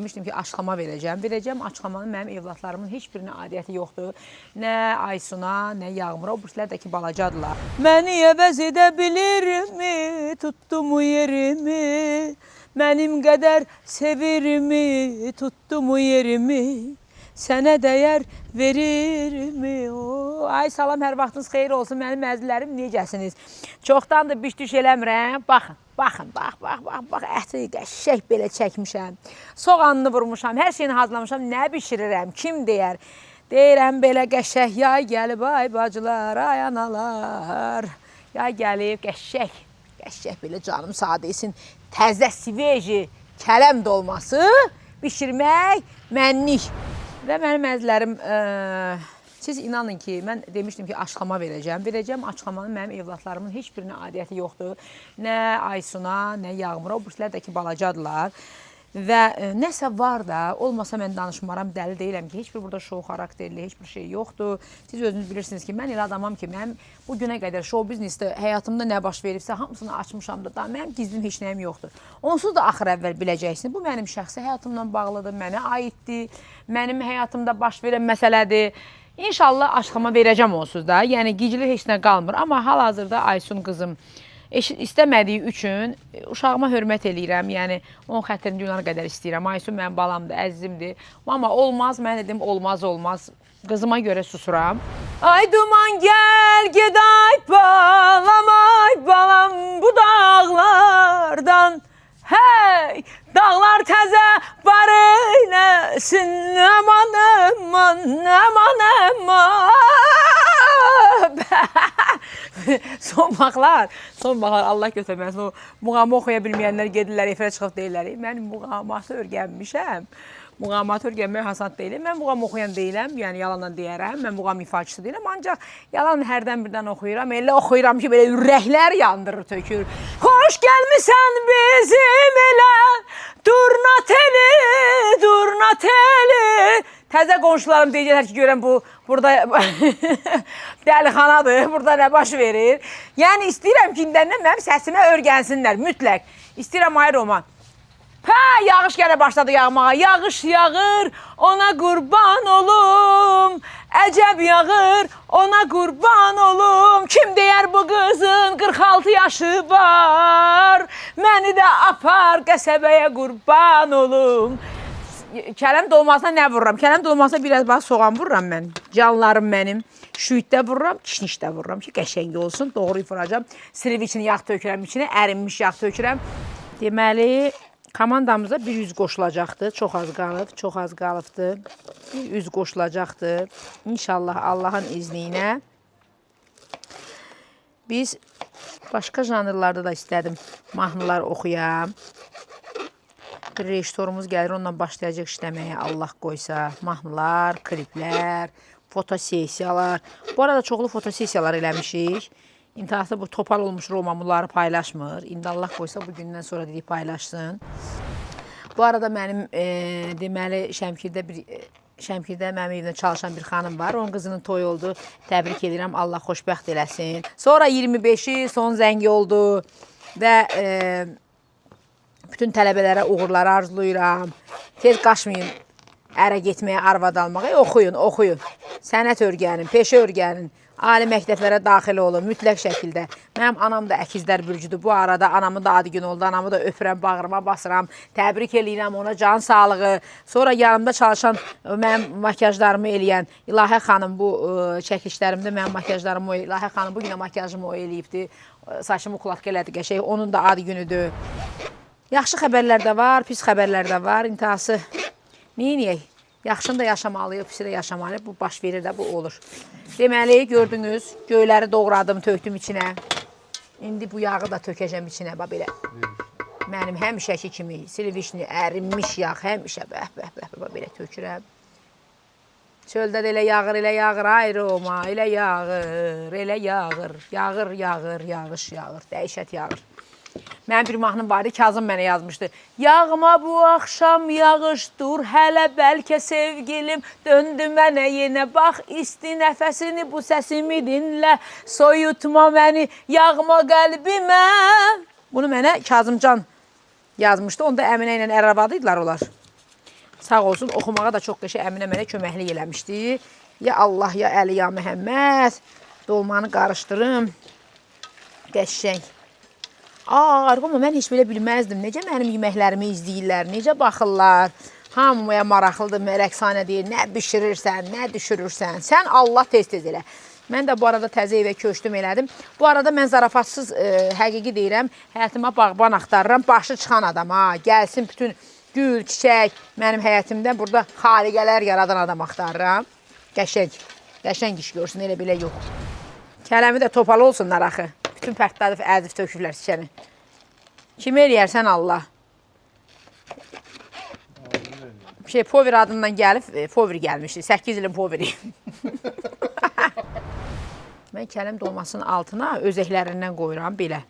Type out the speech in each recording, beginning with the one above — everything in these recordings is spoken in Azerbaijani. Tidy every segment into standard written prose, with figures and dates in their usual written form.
Demişdim ki, açıqlama verəcəm. Verəcəm açıqlamanın mənim evlatlarımın heç birinə aidiyyəti yoxdur. Nə Aysuna, nə Yağmura, o birisilər də ki, balacadılar. Məni əvəz edə bilirmi, tutdu mu yerimi? Mənim qədər sevirmi, tutdu mu yerimi? Sənə dəyər verirmi? O, ay salam, hər vaxtınız xeyir olsun. Mənim əzizlərim, necəsiniz? Çoxdandır biş-düş eləmirəm. Baxın, baxın, bax, bax, bax, bax, əti qəşəng belə çəkmişəm. Soğanını vurmuşam, hər şeyini hazırlamışam. Nə bişirirəm, kim deyər? Deyirəm belə qəşəng yay gəlib, ay bacılar, ay analar. Yay gəlib, qəşəng, qəşəng belə canım sadə etsin. Təzə, sveji kələm dolması bişirmək mənlik. Və mənim əzizlərim, siz inanın ki, mən demişdim ki, açıqlama verəcəm. Verəcəm açıqlamanın mənim evlatlarımın heç birinə aidiyyəti yoxdur. Nə Aysuna, nə Yağmura, o birisilər də ki, balacadılar. Və nəsə var da, olmasa mən danışmaram, dəli deyiləm ki, heç bir burada şou xarakterli, heç bir şey yoxdur. Siz özünüz bilirsiniz ki, mən elə adamam ki, mənim bu günə qədər şou biznesdə həyatımda nə baş veribsə, hamısını açmışam da, daha mənim gizlim heç nəyim yoxdur. Onsuz da axır əvvəl biləcəksiniz. Bu mənim şəxsi həyatımla bağlıdır, mənə aiddir, mənim həyatımda baş verən məsələdir. İnşallah açıqlama verəcəm onsuz da. Yəni gizli heç nə qalmır. Amma hal-hazırda Aysun qızım istəmədiyi üçün uşağıma hörmət eləyirəm. Yəni onun xətrini dünyanın qədər istəyirəm. Aysun mənim balamdır, əzizimdir. Amma olmaz, mən dedim olmaz, olmaz. Qızıma görə susuram. Ay duman gəl geday balam, ay balam bu dağlardan. Hey, dağlar təzə bar eyləsin, aman aman, aman aman. Son vaxtlar, son vaxtlar Allah götürməsin, o muğamı oxuya bilməyənlər gedirlər, efirə çıxıb deyirlər, mən muğamatı öyrənmişəm. Muğamatı öyrənmək asan deyil. Mən muğam oxuyan deyiləm, yəni yalandan deyərəm. Mən muğam ifaçısı deyiləm, ancaq yalan hərdən birdən oxuyuram. Elə oxuyuram ki, belə ürəklər yandırır, tökür. Xoş gəlmisən bizim elə, durna teli, durna teli. Təzə qonşularım deyəcəklər ki, görən bu burada dəlixanadır, burada nə baş verir. Yəni istəyirəm ki, indəndən mənim səsimə öyrənsinlər mütləq. İstəyirəm ay Roman. Hə, yağış gələ başladı yağmağa. Yağış yağır, ona qurban olum. Əcəb yağır, ona qurban olum. Kim deyər bu qızın 46 yaşı var. Məni də apar qəsəbəyə qurban olum. Kələm dolmasına nə vururam? Kələm dolmasına biraz bax soğan vururam mən. Canlarım mənim. Şüyüddə vururam, kişnişdə vururam ki, qəşəng olsun. Doğru vuracağam. Siliv içini yağ tökürəm içinə, ərinmiş yağ tökürəm. Deməli, komandamıza bir yüz qoşulacaqdır. Çox az qalıb, çox az qalıbdır. Bir yüz qoşulacaqdır. İnşallah Allahın izni ilə. Biz başqa janrlarda da istədim mahnılar oxuyam. Bir rejissorumuz gəlir, onunla başlayacaq işləməyə Allah qoysa. Mahnılar, kliplər, fotosessiyalar. Bu arada çoxlu fotosessiyalar eləmişik. İntihası bu topal olmuş Roma bunları paylaşmır. İndi Allah qoysa bu gündən sonra dedik paylaşsın. Bu arada mənim deməli Şəmkirdə mənim evimdə çalışan bir xanım var. Onun qızının toyu oldu. Təbrik edirəm. Allah xoşbəxt eləsin. Sonra 25-i son zəngi oldu və bütün tələbələrə uğurlar arzulayıram. Tez qaçmayın ərə getməyə, arvad almağa. Oxuyun, oxuyun. Sənət öyrənin, peşə öyrənin. Ali məktəblərə daxil olun mütləq şəkildə. Mənim anam da əkizlər bürcüdür. Bu arada anamın da adı günü oldu. Anamı da öpürəm, bağrıma basıram. Təbrik eləyirəm ona can sağlığı. Sonra yanımda çalışan, mənim makiyajlarımı eləyən İlahə xanım bu çəkilişlərimdə mənim makiyajlarımı o İlahə xanım bu günə makiyajımı o eləyibdi. Saçımı ukladka elədi qəşəng. Onun da adı günüdür. Yaxşı xəbərlər də var, pis xəbərlər də var. İntihası neyniyək? Yaxşını da yaşamalıyıq, pisi də yaşamalıyıq. Bu baş verir də, bu olur. Deməli, gördünüz, göyləri doğradım, tökdüm içinə. İndi bu yağı da tökəcəm içinə, bax belə. Mənim həmişəki kimi silivişni, ərinmiş yağ həmişə bəh, bəh, bəh, bəh, belə tökürəm. Çöldə də elə yağır, elə yağır, ay Roma, elə yağır, elə yağır, yağır, yağır, yağış yağır, dəhşət yağır. Mənim bir mahnım vardı, Kazım mənə yazmışdı. Yağma bu axşam yağış dur, hələ bəlkə sevgilim döndü mənə yenə. Bax isti nəfəsini bu səsimi dinlə, soyutma məni, yağma qəlbimə. Bunu mənə Kazımcan yazmışdı. Onda Əminə ilə ər arvadı idilər onlar. Sağ olsun, oxumağa da çox qəşəng Əminə mənə köməklik eləmişdi. Ya Allah, ya Əli, ya Məhəmməd. Dolmanı qarışdırım. Qəşəng. Aa, Roma, mən heç belə bilməzdim. Necə mənim yeməklərimi izləyirlər, necə baxırlar. Hamıya maraqlıdır, Rəqsanə deyir, nə bişirirsən, nə düşürürsən. Sən Allah tez-tez elə. Mən də bu arada təzə evə köçdüm elədim. Bu arada mən zarafatsız həqiqi deyirəm, həyatıma bağban axtarıram. Başı çıxan adam ha, gəlsin bütün gül, çiçək mənim həyətimdə burada xariqələr yaradan adam axtarıram. Qəşəng, qəşəng iş görsün, elə belə yox. Kələmi də topalı olsunlar axı. Bütün pərtladıb, əzib töküblər çiçəni. Kim eləyərsən Allah. Şey, Pover adından gəlib, Pover gəlmişdi. 8 ilin Poveri. Mən kələm dolmasının altına özəklərindən qoyuram belə.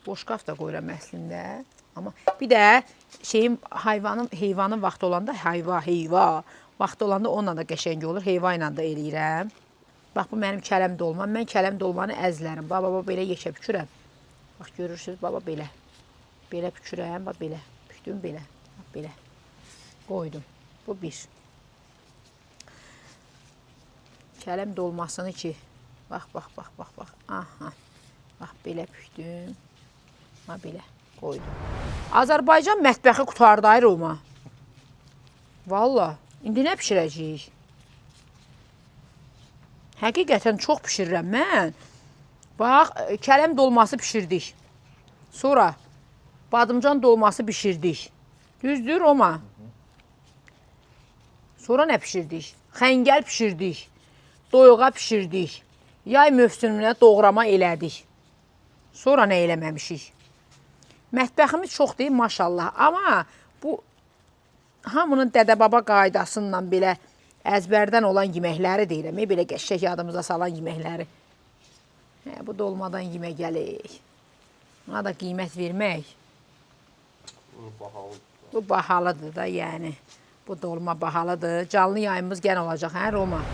Boşqaf da qoyuram əslində. Amma bir də şeyin heyvanın vaxtı olanda heyva vaxtı olanda onunla da qəşəng olur. Heyva ilə də eləyirəm. Bax bu mənim kələm dolmam. Mən kələm dolmanı əzlərəm. Baba baba belə yekə bükürəm. Bax görürsüz baba belə. Belə bükürəm, bax belə. Bükdüm belə. Bax belə. Qoydum. Bu bir. Kələm dolmasını ki, bax bax bax bax bax. Aha. Bax belə bükdüm. Ha belə qoydum. Azərbaycan mətbəxi qurtardı ay Roma. Valla, indi nə bişirəcəyik? Həqiqətən çox bişirirəm mən. Bax, kələm dolması bişirdik. Sonra badımcan dolması bişirdik. Düzdür Roma? Sonra nə bişirdik? Xəngəl bişirdik. Doyuğa bişirdik. Yay mövsümünə doğrama elədik. Sonra nə eləməmişik? Mətbəximiz çox deyil maşallah, amma bu hamının dədə-baba qaydasıyla belə əzbərdən olan yeməkləri deyirəm. Belə qəşəng yadımıza salan yeməkləri. Hə, bu dolmadan yemək gəlir. Buna da qiymət vermək. Bu bahalı. Bu bahalıdır da yəni. Bu dolma bahalıdır. Canlı yayımız gələn olacaq, hə Roma?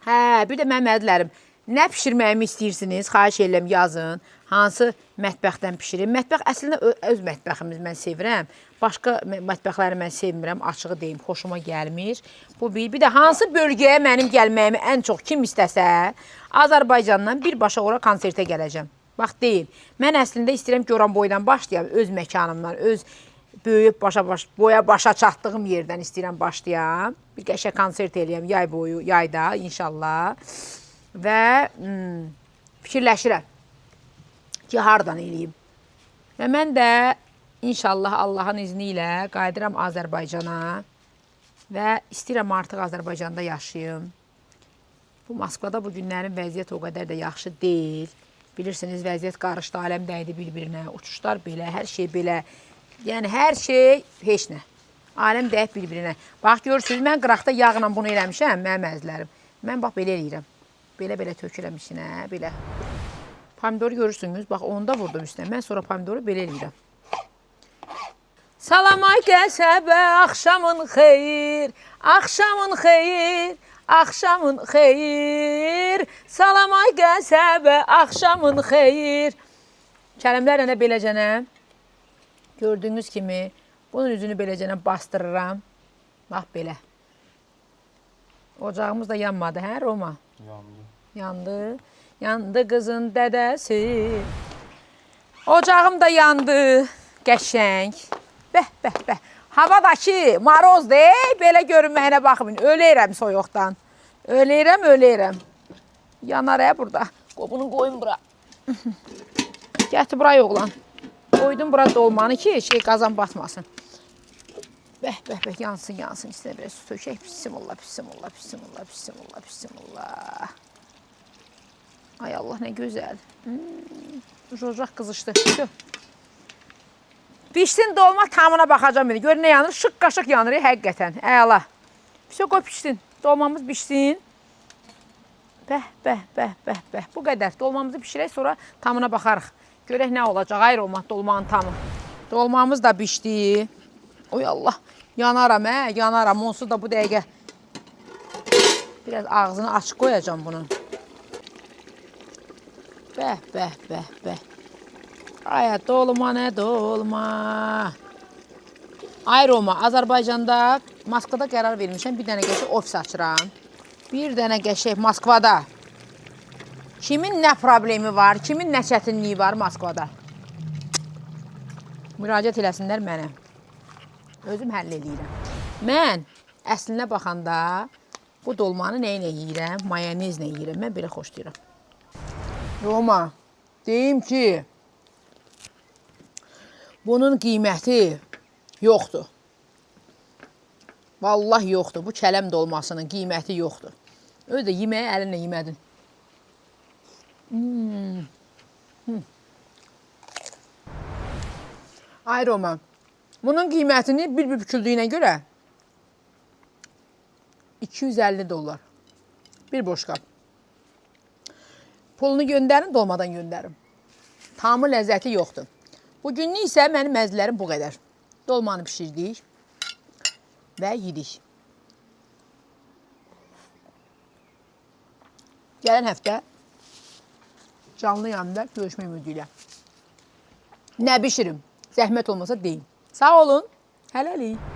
Hə, bir də mənim ədlərim. Nə bişirməyimi istəyirsiniz? Xahiş edirəm yazın. Hansı mətbəxdən bişirim? Mətbəx əslində öz mətbəximiz mən sevirəm. Başqa mətbəxləri mən sevmirəm, açığı deyim, xoşuma gəlmir. Bu bir. Bir də hansı bölgəyə mənim gəlməyimi ən çox kim istəsə, Azərbaycandan birbaşa ora konsertə gələcəm. Bax deyim. Mən əslində istəyirəm Goranboydan başlayam, öz məkanımdan, öz böyüyüb boya başa çatdığım yerdən istəyirəm başlayam. Bir qəşəng konsert eləyəm yay boyu, yayda inşallah. Və fikirləşirəm ki, hardan eləyim. Və mən də inşallah Allahın izni ilə qayıdıram Azərbaycana və istəyirəm artıq Azərbaycanda yaşayım. Bu Moskvada bu günlərin vəziyyət o qədər də yaxşı deyil. Bilirsiniz, vəziyyət qarışdı, aləm dəydi bir-birinə, uçuşlar belə, hər şey belə. Yəni hər şey heç nə. Aləm dəyib bir-birinə. Bax görürsünüz, mən qıraqda yağla bunu eləmişəm, mənim əzizlərim. Mən bax belə eləyirəm. Belə-belə tökürəm içinə, belə. Pomidoru görürsünüz, bax onu da vurdum üstünə. Mən sonra pomidoru belə eləyirəm. Salam ay qəsəbə, axşamın xeyir, axşamın xeyir, axşamın xeyir. Salam ay qəsəbə, axşamın xeyir. Kələmlərlə də beləcənə, gördüyünüz kimi bunun üzünü beləcənə bastırıram. Bax belə. Ocağımız da yanmadı, hə Roma? Yandı. Yandı. Yandı qızın dədəsi. Ocağım da yandı. Qəşəng. Bəh, bəh, bəh. Hava da ki, marozdur, ey, belə görünməyinə baxmayın. Öləyirəm soyuqdan. Öləyirəm, öləyirəm. Yanar burada. Qoy bunu qoyun bura. Gətir bura oğlan. Qoydum bura dolmanı ki, şey qazan batmasın. Bəh, bəh, bəh, yansın, yansın. İstənə biraz su tökək. Bismillah, bismillah, bismillah, bismillah, bismillah. Ay Allah, nə gözəl. Ocaq qızışdı. Tüh. Pişsin dolma, tamına baxacağam indi. Gör nə yanır? Şıq qaşıq yanır həqiqətən. Əla. Vəsə qoy pişsin. Dolmamız pişsin. Bəh, bəh, bəh, bəh, bəh. Bu qədər. Dolmamızı pişirək, sonra tamına baxarıq. Görək nə olacaq. Ay Roma, dolmanın tamı. Dolmamız da pişdi. Oy Allah, yanaram hə, yanaram. Onsuz da bu dəqiqə biraz ağzını açıq qoyacağam bunun. Bəh, bəh, bəh, bəh. Ay dolma nə dolma. Ay Roma, Azərbaycanda Moskvada qərar vermişəm, bir dənə qəşəng ofis açıram. Bir dənə qəşəng Moskvada. Kimin nə problemi var, kimin nə çətinliyi var Moskvada? Müraciət eləsinlər mənə. Özüm həll eləyirəm. Mən əslinə baxanda bu dolmanı nə ilə yeyirəm? Mayonezlə yeyirəm. Mən belə xoşlayıram. Roma, deyim ki, bunun qiyməti yoxdur. Vallahi yoxdur. Bu kələm dolmasının qiyməti yoxdur. Özü də yeməyi əlinlə yemədin. Ay Roma, bunun qiymətini bir-bir büküldüyünə görə 250 dollar. Bir boşqab. Pulunu göndərin, dolmadan göndərin. Tamı ləzzəti yoxdur. Bugünlük isə mənim məzələrim bu qədər. Dolmanı bişirdik və yedik. Gələn həftə canlı yayımda görüşmək ümidi ilə. Nə bişirim? Zəhmət olmasa deyin. Sağ olun. Hələlik.